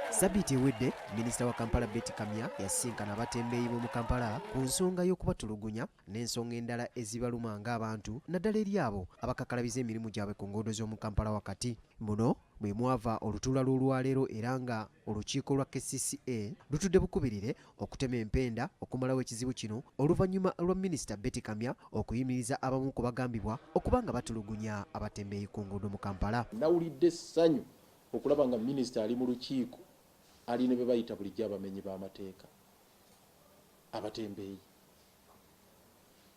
Sabiiti ewedde, minisita wa Kampala Betty Kamya yasisinkana abatembeeyi b'omu Kampala ku nsonga y'okubatulugunya n'ensonga endala ezibaluma ng'abantu, naddala eri abo abakakalabiza emirimu gyabwe ku nguudo z'omu Kampala wakati. Muno mwe mwava olutuula lw'olwaleero, era nga olukiiko lwa KCCA lutudde bukubirire okutema empenda okumalawo ekizibu kino, oluvannyuma lwa minisita Betty Kamya okuyimiriza abamu ku bagambibwa okuba nga batulugunya abatembeeyi ku nguudo mu Kampala. Nawulidde essanyu okulaba nga minisita ali mu lukiiko, ali ne be bayita bulijjo abamenyi b'amateeka, abatembeeyi,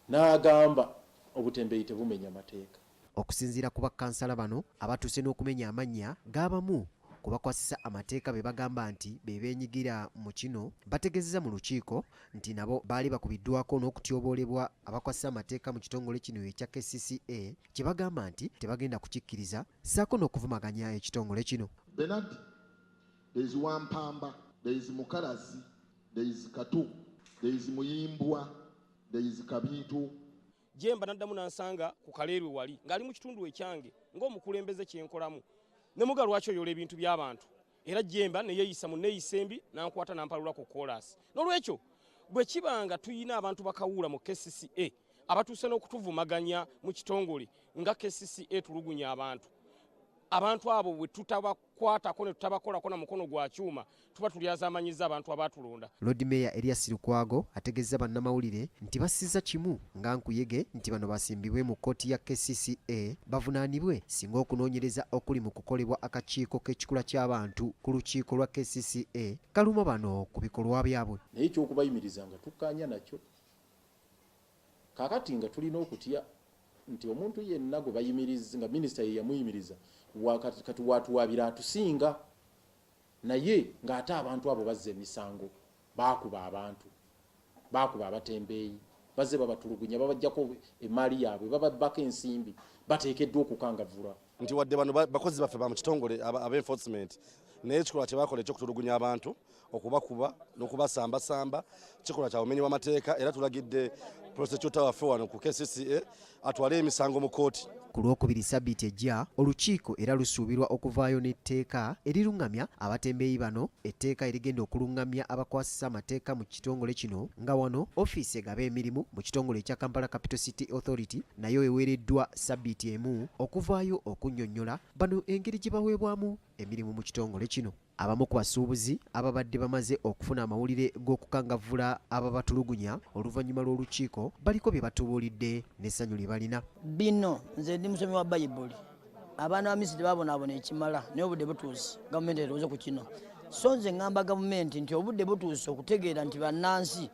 n'agamba obutembeeyi tebumenya mateeka. Okusinziira ku bakkansala bano, abatuuse n'okumenya amannya g'abamu ku bakwasisa amateeka be bagamba nti be beenyigira mu kino, bategeezezza mu lukiiko nti nabo baali bakubiddwako n'okutyoboolebwa abakwasisa amateeka mu kitongole kino ekya KCCA, kye bagamba nti tebagenda kukikkiriza, ssaako n'okuvumaganya ekitongole kino. Bernard, there is Wampamba, there is Mukalazi, there is Katu, there is Muyimbwa, there is Kabiito. Jemba naddamu nansanga ku Kaleerwe wali ng'ali mu kitundu ekyange ng'omukulembeze kyenkolamu, ne muga lwaki oyola ebintu by'abantu, era Jemba neyeeyisa mu neeyisa embi, nankwata nampalula ku koolaasi. N'olwekyo bwe kiba nga tuyina abantu bakawuula mu KCCA abatuuse n'okutuvumaganya mu kitongole nga KCCA tulugunya abantu, abantu abo bwe tutabakwatako ne tutabakolako na mukono gwa kyuma, tuba tulyazamanyiza abantu abatulonda. Lord Mayor Erias Lukwago ategeezza bannamawulire nti bassizza kimu nga nkuyege nti bano basimbibwe mu kkooti ya KCCA bavunaanibwe singa okunoonyereza okuli mu kukolebwa akakiiko k'ekikula ky'abantu ku lukiiko lwa KCCA kaluma bano ku bikolwa byabwe. Naye ekyokubayimiriza nga tukkaanya nakyo kaakati nga tulina okutya nti omuntu yenna gwe bayimiriza nga minisita ye yamuyimiriza, kati watuwabira atusinga, naye ng'ate abantu abo bazza emisango, baakuba abantu, baakuba abatembeeyi, bazze babatulugunya, babajjako emaali yaabwe, bababbako ensimbi, bateekeddwa okukangavvulwa. Nti wadde bano bakozi baffe ba mu kitongole aba enforcement, naye ekikolwa kye bakola ekyokutulugunya abantu, okubakuba n'okubasambasamba, kikolwa kya bumenyi bw'amateeka, era tulagidde prosecutor waffe wano ku KCCA atwale emisango mu kooti. Ku Lwokubiri sabiiti ejja, olukiiko era lusuubirwa okuvaayo n'etteeka eriruŋŋamya abatembeeyi bano, etteeka erigenda okuluŋŋamya abakwasisa amateeka mu kitongole kino, nga wano ofiisi egaba emirimu mu kitongole ekya Kampala Capital City Authority nayo eweereddwa sabiiti emu okuvaayo okunnyonnyola bano engeri gye baweebwamu emirimu mu kitongole kino. Abamu ku basuubuzi ababadde bamaze okufuna amawulire g'okukangavvula ababatulugunya oluvannyuma lw'olukiiko baliko bye batubuulidde n'essanyu lye balina. Bino nze ndi musomi wa Bayibuli. Abaana ba Misiri babonaabona ekimala, naye obudde butuuse gavumenti erowooze ku kino. So nze ŋŋamba gavumenti nti obudde butuuse okutegeera nti bannansi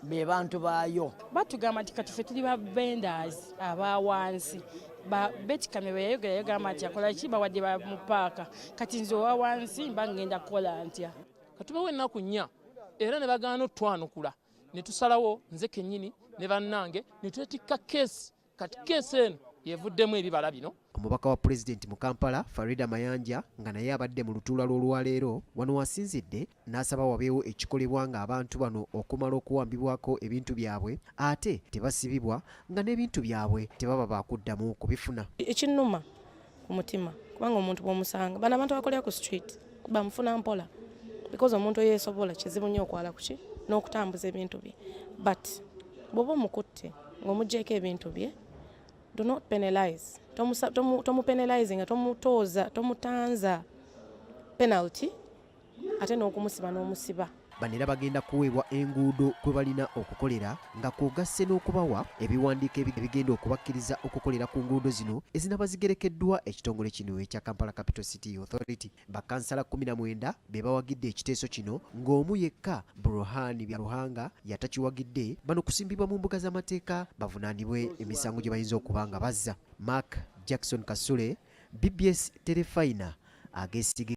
be bantu baayo. Batugamba nti kati ffe tuli ba vendors aba wansi. Ba Betty Kamya bwe yayogera, yagamba nti akola ki, bawadde ba mu paaka. Kati nze owa wansi mba ngenda kukola ntya? Katubawo ennaku 4, era ne bagaana otwanukula, ne tusalawo nze kennyini ne bannange ne twetikka keesi. Kati keesi eno yevuddemu ebibala bino. Omubaka wa pulezidenti mu Kampala Farida Mayanja, nga naye abadde mu lutuula lw'olwaleero wano, wasinzidde n'asaba wabeewo ekikolebwa ng'abantu bano okumala okuwambibwako ebintu byabwe ate tebasibibwa, nga n'ebintu byabwe tebaba baakuddamu kubifuna. Ekinnuma ku mutima, kubanga omuntu bw'omusanga, bano abantu abakolera ku street bamufuna mpola, because omuntu eyeesobola kizibu nnyo okwala kuki n'okutambuza ebintu bye, but bw'oba omukutte ng'omuggyeko ebintu bye, do not penalize, tomupenalize nga tomutooza, tomutanza penalty, ate n'okumusiba n'omusiba. Bano era bagenda kuweebwa enguudo kwe balina okukolera, nga kw'ogasse n'okubawa ebiwandiiko ebigenda okubakkiriza okukolera ku nguudo zino ezinaba zigerekeddwa ekitongole kino ekya Kampala Capital City Authority. Bakansala 19 be bawagidde ekiteeso kino, ng'omu yekka Burhani Byaruhanga yatakiwagidde. Bano kusimbibwa mu mbuga z'amateeka bavunaanibwe emisango gye bayinza okuba nga bazza. Mark Jackson Kasule, BBS Terefayina ageesiga.